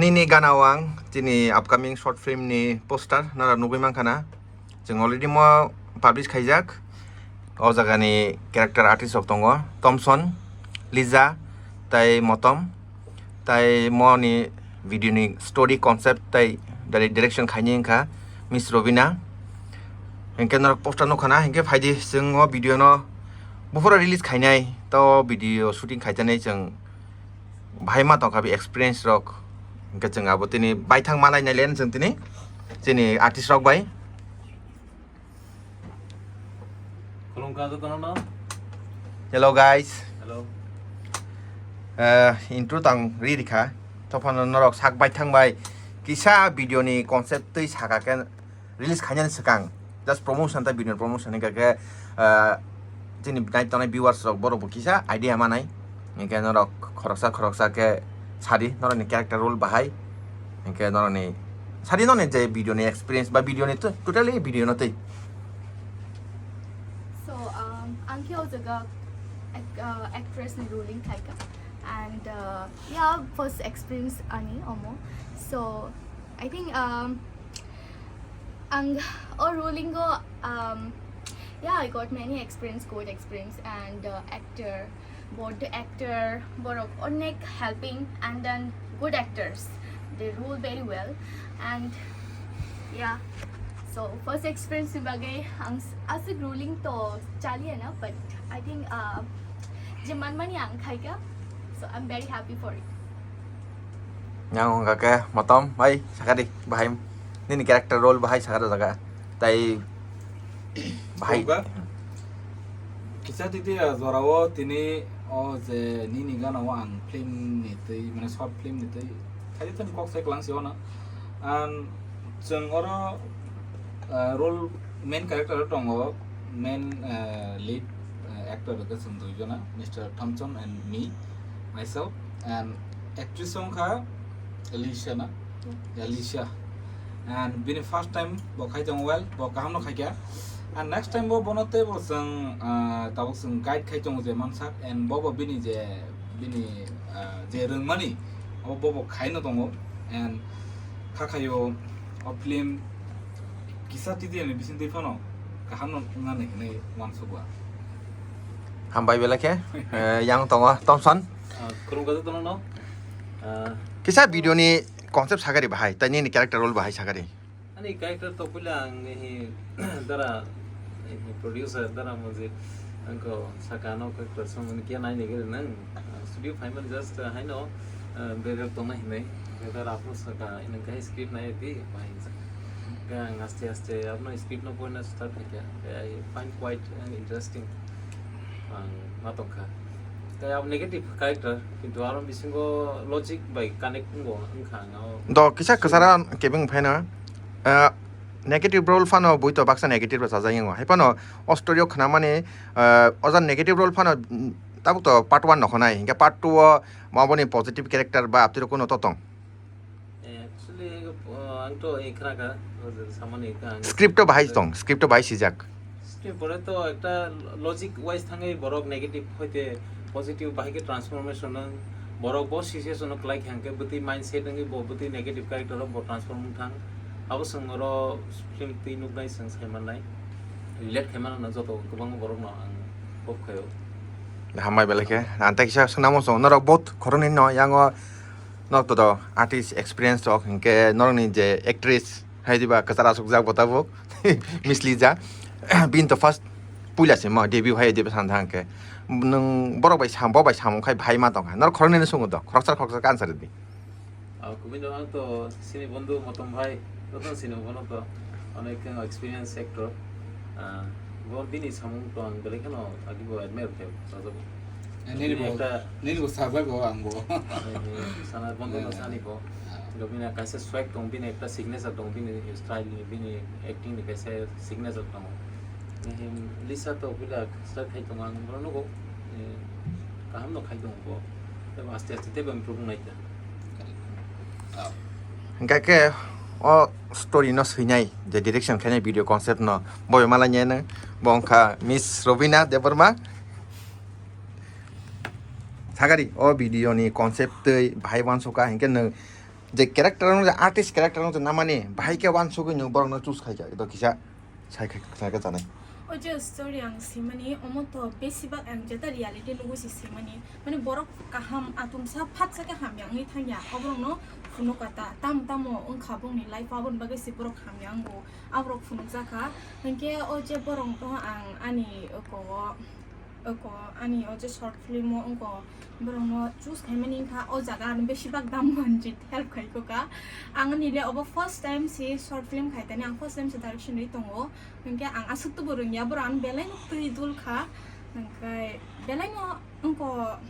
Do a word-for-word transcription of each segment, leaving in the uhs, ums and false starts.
Nini gana o ang chini upcoming short film ni poster nara nugwi mankha na. Chwng already mo publish khaijak. O jaga ni character artist rok tongo, Thompson, Lisa, tai Motom. Tai mo ni video ni story concept tai dari direction khaini wngkha Miss Robina. Hinkhe norok poster nukha na, hinkhe phaidi chwng o video no buphuru release khainai, to video shooting khaijaknai chwng. Bahai ma tongkha bi experience rok. Hinkhe chwng abo tini baithang manai nai len chwng tini chini artist rok bai. Khulumkha jotono no. Hello guys. Hello. Eh, intro tang ri rikha. Tophano norok sak baithang bai kisa video ni concept twi saka khe release khainani swkang just promotion tei video promotion ni khe, ah, chini nai tongnai viewers rok borok bo kisa idea manai, hinkhe norok khoroksa khoroksa khe sadi norokni character role bahai, hinkhe norokni sadi norokni je video ni experience ba video ni to-, totally video no tei. So, um, ang khe o jaga ac-, uh, actress ni role khaikha, and, uh, yeah, first experience ani omo. So, I think, um, ang o role o, um, yeah, I got many experience, good experience, and, uh, actor, both the actor, borok onek helping, and then good actors, they role very well, and yeah, so first experience ni bagwi ang s-, aswk role to chaliya na, but I think, uh, je manmani ang khaikha, so I'm very happy for it. Yang hwnkha khe Motom bai sakadi bahai nini character role bahai sakha jaga tai bahai. Khulumkha. Kisa titi jorao tini o je nini gana o ang film ni twi mane short film ni twi khaidi tani kok sai kwlang si ono. Ang chwng oro, ah, role main character o tongo, main, ah, lead, ah, actor khe chwng dui jona, Mister Thompson and me, myself, and actress wngkha Alicia na? Yeah, Alicia. And bini first time bo khai tongo well, bo kaham no khaikha. And next time bo bono tei bo chwng, ah, tabuk chwng guide khai tongo je mansak, and bo bo bini je, bini, ah, je rwngmani, abo bo bo khaino tongo. And kha khaio o film kisa titi ani bising twi phano kaham no wngnani hinwi uansukha. Hambai belai khe, eh, yang tongo Thompson. Ah, khulumkha jotono no. Ah, kisa video ni concept sagari bahai, tai nini character role bahai sagari. Ani character to puila ang ni dara, eh, producer dara mo je angko saka no character song ni kya nai ni gere nang, ah, studio phaimani just, ah, haino, ah, berek tongna hinai, berek apno saka inang kai script nai di, pai. Khe ang aste aste apno script no poina start khaikha. Khe I find quite, uh, interesting. Ang ma tongkha. Khe abo negative character, kintu aro bisingo logic bai connect wngo wngkha ang abo. Do kisa kwchara kebeng phaina, ah, negative role phano bui to baksa negative rok chajak wngo. Hai phano o story o khnamani, ah, o jaga negative role phano, mm, tabuk to part one no khonai, hinkhe part two o maboni positive character ba aptwi rok kuno to tong. Eh, actually, uh, ang to, eh, khna kha, o je samani kha ang. Script to bahai tong, script to bahai sijak. Script pore to ekta logic wise thangwi borok negative hoite positive bahai khe transformation wng. Borok bo situation o kwlai khe hwnkhe bwtwi mindset wngwi bo bwtwi negative character o bo transform wng thang. Abo chwng oro film twi nuknai chwng sai mannai. Relate khai mano joto kwbangma borok no ang hope khaio. Hambai belai khe. Ang tei kisa swnamo chwng norok both khoroknwi no yango. Nok to do artist experience rok hinkhe norokni je actress hai diba kwchar asukjak bo tabuk Miss Lisa. Bini to first puila se mo debut hai diba san thang khe nwng borok bai sam bo bai samung khai bhai ma tong kha norok khoroknwi no sungo do khoroksa khoroksa khe answer di. Ah, kubui no ang to sini bondhu Motom bhai, joto sini bono to onek experience actor. Ah, bo bini samung to ang belai kheno agi bo admire khe sajabo. Eh, nini bo, nini bo sajago ang bo. Eh, eh, sana bondhu no sani bo. Ah. Bini kaisa swag tong, bini ekta signature tong, bini style ni, bini acting ni kaisa signature tong. Eh, Lisa to bila start khai tong ang bono nugo. Eh, kaham no khai tong bo. Tebo aste aste tebo improve nai ta. Hingkha khe o story no swinai je direction khainai video concept no bo malai nai nw bo wngkha Miss Robina Debbarma. Sagari o video ni concept twi bahai uansukha hinkhe nwng je character no, je artist character no je namani, bahai khe wansugwi nwng borok no choose khai kha, do kisa sai khai, sai khe chanai. O je story ang simani, omo to besibak ang jeta reality nugwi se simani. Mane borok kaham atumsa phatsa khe hamya wngwi thangya, oborok no phunukha ta, tam tamo wngkha bongni life o, aboni bagwi se borok hamya wngo, aborok phunukjakha. Hinkhe o je borok no ang ani oko o, oko ani o je short film o wngkha, borok no choose khaimani wngkha, o jaga ano besibak dam manjit help khaikha. Ang nile obo first time se short film khaitani, ang first time se direction ri tongo, hinkhe ang aswk tubu rwngya, borok ano belai no twi dul kha, hinkhe belai no wngkha.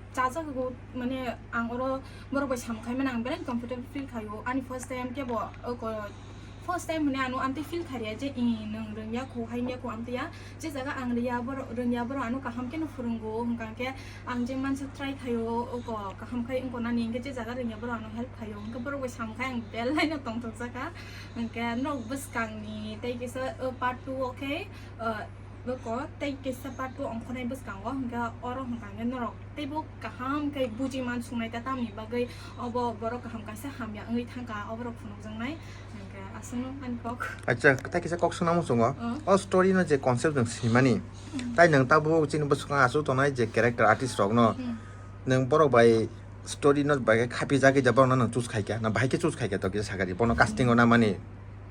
Chajago, mane ang oro borok bai samung khaimani ang belai comfortable feel khaio. Ani first time kebo oko, first time hwnwi ano amtwi feel kharia je, "I, nwng rwngya kho, haimya kho," amtwi ya. Je jaga ang rwya borok, rwngya borok ano kaham kheno phwrwngo, hwnkha khe ang je mansa try khaio, oko kaham khai wngkha nani, hinkhe je jaga rwngya borok ano help khaio, hwnkhe borok bai samung khai ang belai no tongthokjak kha. Hwnkhe norok bwskangni tei kisa, o, part two o khe, o, Bwko tei kisa part two ongkhornai bwskango, hwnkhe oro hwnkha hwnkhe norok teibo kaham khe buji man sungnai ta, tamni bagwi obo borok kaham kaisa hamya wngwi thangkha, oborok phunukjaknai. Hwnkhe aswkno ani kok. Acha, tei kisa kok swngna muchungo. Oh. O story no je concept nwng swimani, hmm, tai nwng tabuk chini bwskango achuk tongnai je character artist rokno, hmm, nwng borok bai story no bai khe khapijagwi da borokno nwng choose khaikha, na bahai khe choose khaikha to kisa sakha di, bono casting o namani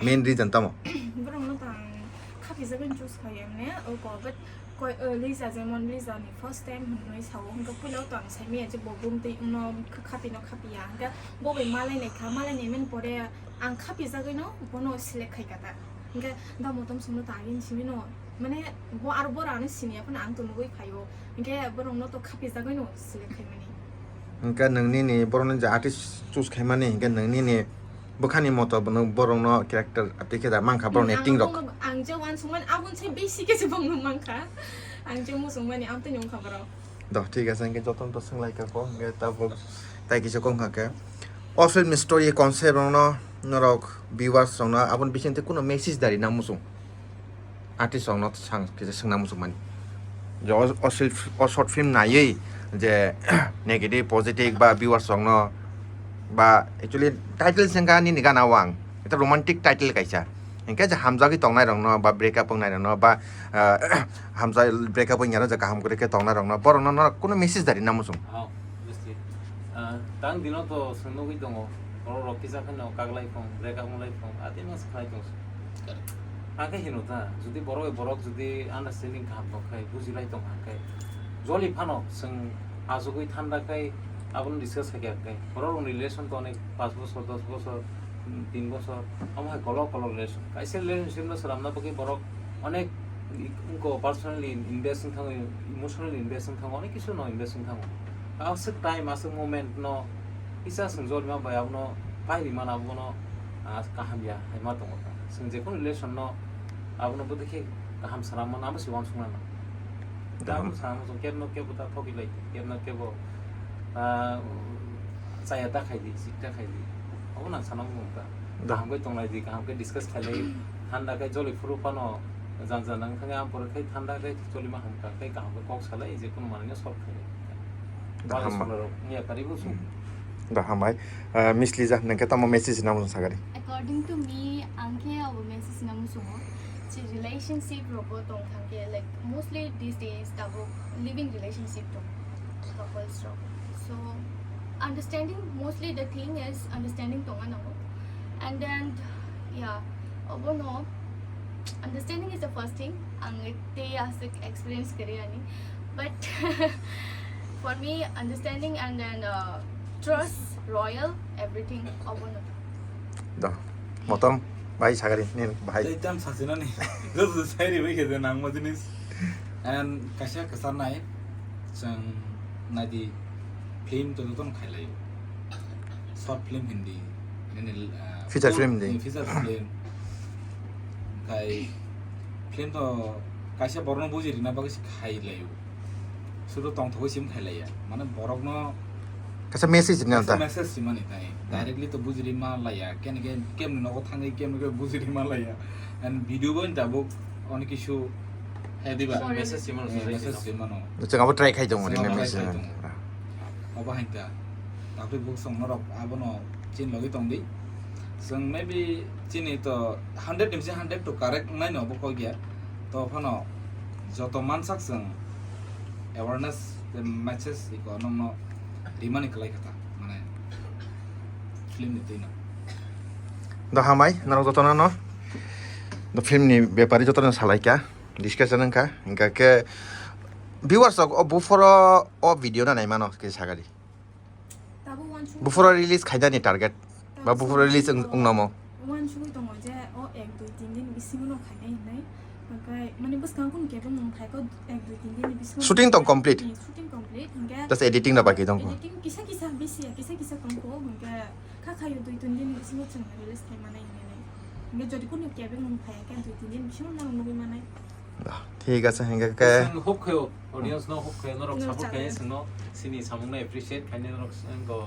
main reason tamo? Borokno to ang khapijagwi choose khaio, mane, o ko, but koi, o, Lisa, jemon Lisa ni first time hwnwi sao, hwnkhe puila o to ang saimanya je bo bumtwi wngno kha-, khapino khapiya, hwnkhe bo bai malainai kha, malainai mani pore ang khapijagwino bono select khaikha ta, hwnkhe da motom songno to agini simino. Mane bo aro boro ano siniya phano ang to nugwi phaio. Hinkhe borokno to khapijagwino select khaimani. Hinkhe nwng nini borokno je artist choose khaimani, hinkhe nwng nini bwkhani moto bo nwng borokno character twi khe da mankha borokni acting rok. Ang je wansukmani aboni se besi khe se bongno mankha. Ang je muchungmani amtwino wngkha borok. Do, thik ase, hinkhe jotono to swnglaikha kho, hinkhe tabuk tai kisa kok kha khe. O film ni story concept rokno norok viewers rokno aboni bisingtwi kuno message da rina muchung? Artist rokno sang, kisa swngna muchungmani. Je o, o sil-, o short film naiwi je negative, positive ba viewers rokno ba actually title se wngkha nini gana o ang. Eta romantic title kaisa. Hinkhe je hamjagwi tongnai rokno ba break up wngnai rokno ba, ah, hamjak break up wngya rok je kaham kwrwi khe tongnai rokno borokno norok kuno message da rina muchung? Oh, obviously. Ah, tang dino to chwng nugwi tongo. Borok rok kisa phano kaglai phung, break up wnglai phung, atwi ma swkhlai tong. Correct. Hakhe hino ta, jodi borok bai borok jodi understanding kaham tong khai, bujilai tong kha khai, joli phano chwng achugwi thanda khai abono discuss khai kha khai. Borok rokni relation to onek panch bochor, dos bochor, tin bochor, omo hai kolok kolok relation. Kaisa relationship no swnamna bagwi borok onek i-, wngkha personally invest wng thango, emotionally invest wng thango, onek kisu no invest wng thango. Aswk time, aswk moment no kisa chwng jolima bai abono pairi mana, abono, ah, kaham ya hai ma tongo. Chwng jekunu relation no abono bwdwi khe kaham swnam mano, abo se uansuk nana. Da. Kaham swnam mano, kebno kebo ta thoki lai, kebno kebo, ah, chaya ta khai di, sik ta khai di. Abo nang sana mung ta. Da. Kaham khe tong lai di, kaham khe discuss khai lai. Thanda khe joli phuru phano jan jan nang thangwi, ang pore khe thanda khe joli ma hamkha, khe kaham khe kok salai, jekunu manwi no solve khai lai. Da. Wale hambai. Solarok wngya karibu sung. Hmm. Da hambai. Ah, Miss Lisa, nang khe tamo message na mung sagari? According to me, ang khe abo message na muchungo. Je relationship rogo tong thang khe, like, mostly these days tabuk living relationship tong couples rok. So understanding, mostly the thing is understanding tongna nango. And then, yeah, obono understanding is the first thing. Ang tei aswk experience kwrwi ani. But for me, understanding and then, uh, trust, royal, everything, obono. Da. Motom, bai sagari, nin, bai. Tei tam sasinani. Joto sai ribai khe je nangma jinis. And kaisa kwchar nai, chwng naidi film to jotono khailai. Short film hindi, nini, ah, feature film hindi. Feature film. Khai film to kaisa borokno buji rina bagwi se khailai. Sudu tongthogwi sim khailaiya. Mane borokno kaisa message rina ta. Message simani tai. Hmm. Directly to bujiri ma laiya. Ken ke kemni nogo thangwi kemni ke bujiri ma laiya. And video bo tabuk onek kisu hai diba. Sorry. Message simano. Eh, message simano. Chwng abo try khai tongo, chwng abo rina try message khai tongo. Abo hai ta. Tabuk buk song norok abono chin logi tong di. Song maybe chini to hundred ni bisi hundred to correct nai no bo kok ya. To phano joto mansak song awareness the message iko nongno rimani kalai kata mane film ni twi no. Do hamai norok joto no. Do film ni bepari joto no salai kha. Discussion wngkha, hingkha khe viewers rok o buphoro o video no naimano khe sagadi. Tabuk uansuk Buphoro release khaidani target. Ba Tabuk buphoro release wng, wngnomo. Uansugwi tongo je o ek dui tin din bisingo no khainai hinwi. Hingkhe mani bwskang kunu kebo mung phaikho ek dui tin din bisingo. Shooting tong complete? Hmm, shooting complete. Hingkhe Just editing no baki tongkho. Editing kisa kisa bisi ya, kisa kisa tongkho. Hingkhe kha khayo dui tin din bisingo chwng release khai manai hinwi. Hingkhe jodi kunu kebo mung phaikhe dui tin din bisingo nang nugwi manai. Ah, thik ase, hingkhe khe. Chwng hope khayo, audience no hope khayo, norok No, support chale. Khayo, chwngno sini samungno appreciate khainai norok angko,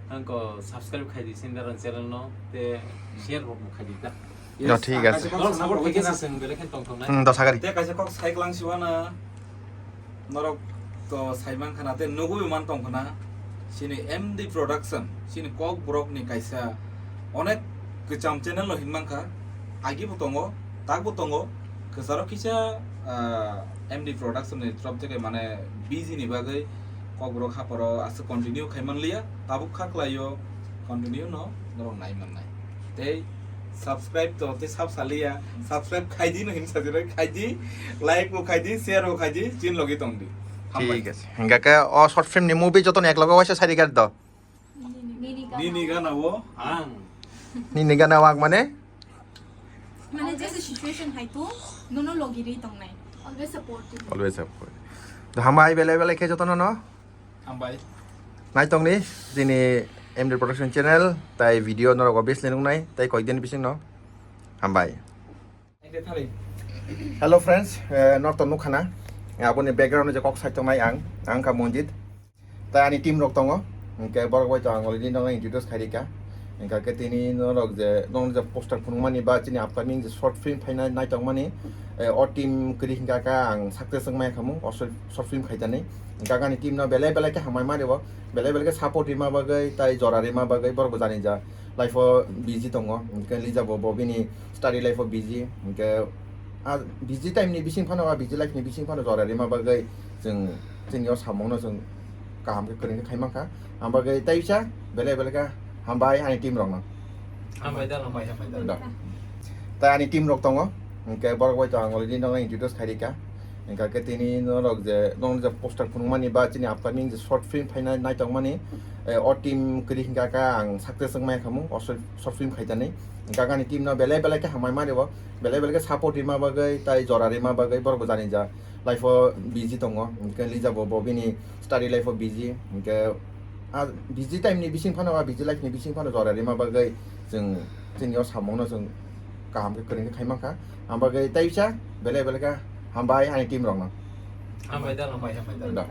angko subscribe khaidi sini daran channel no, te share bo khaidi ta. No, thik ase. Norok support khaikhe se chwng belai khe tongthoknai. Hmm, dosa gari. Te kaisa kok cycle ang siwana. Norok to saiman khana te nugwi man tong khana, chini M D Production, chini Kokborok ni kaisa onek kwcham channel no hinmang kha, agi bo tongo, tak bo tongo, kwcharo kisa, ah, M D Production ni trop theke mane busy ni bagwi Kokborok haporo aswk continue khai man liya, tabuk kha kwlaio continue no norok nai man nai. Tei subscribe to tei sab saliya, subscribe khaidi no hin sajiroi khaidi, like bo khaidi, share bo khaidi, chin logi tong di. Hambai. Thik ase. Hingkha khe o short film ni movie joto ni eklogo waisa sari gar do. Nini gana o ang. Nini gana o ang mane? Mane jesa situation hai to, nono logi ri tong nai. Always supportive. Always support. To hambai belai belai khe joto no no. Hambai. Naitongni chini M D Production channel, tai video norok obviously nuknai, tai koikdin bisingno. Hambai. Hello friends, eh, norok to nukha na, eh, aboni background je kok sai tongnai ang, ang kha Monjit. Tai ani team rok tongo, hingke borok bai to ang already norok introduce khai rika. Hingka khe tini norok je, norok je poster phunukmani ba chini upcoming je short film phainai naitokmani, eh, o team kwrwi hingka khe ang success wngmaya khamu, o short, short film khaitani. Hingka khe ani team no belai belai khe hambai ma rio, belai belai khe support rima bagwi, tai jora rima bagwi, borok bo jani ja life o busy tongo, hingke Lija bo, bo bini study life o busy, hingke a busy time ni bising phano, a busy life ni bising phano jora rima bagwi chwng chini o samung no chwng kaham khe kwrwng khe khai mankha. Ang bagwi teisa belai belai khe hambai ani team rok no. Hambai da, hambai, hambai da. Da. Tai ani team rok tongo, hingke borok bai to ang already norok introduce khai rika. Hingka khe tini norok je, norok je poster phunukmani ba chini upcoming je short film phainai naitokmani, eh, o team kwrwi hingka khe ang success wngmaya khamu, o short, short film khaitani. Hingka khe ani team no belai belai khe hambai ma rio, belai belai khe support rima bagwi, tai jora rima bagwi, borok bo jani ja life o busy tongo, hingke Lija bo, bo bini study life o busy, hingke a busy time ni bising phano, a busy life ni bising phano jora rima bagwi chwng chini o samung no chwng kaham khe kwrwng khe khai mankha. Ang bagwi teisa belai belai khe hambai ani team rok no. Hambai da, hambai, hambai da. Da.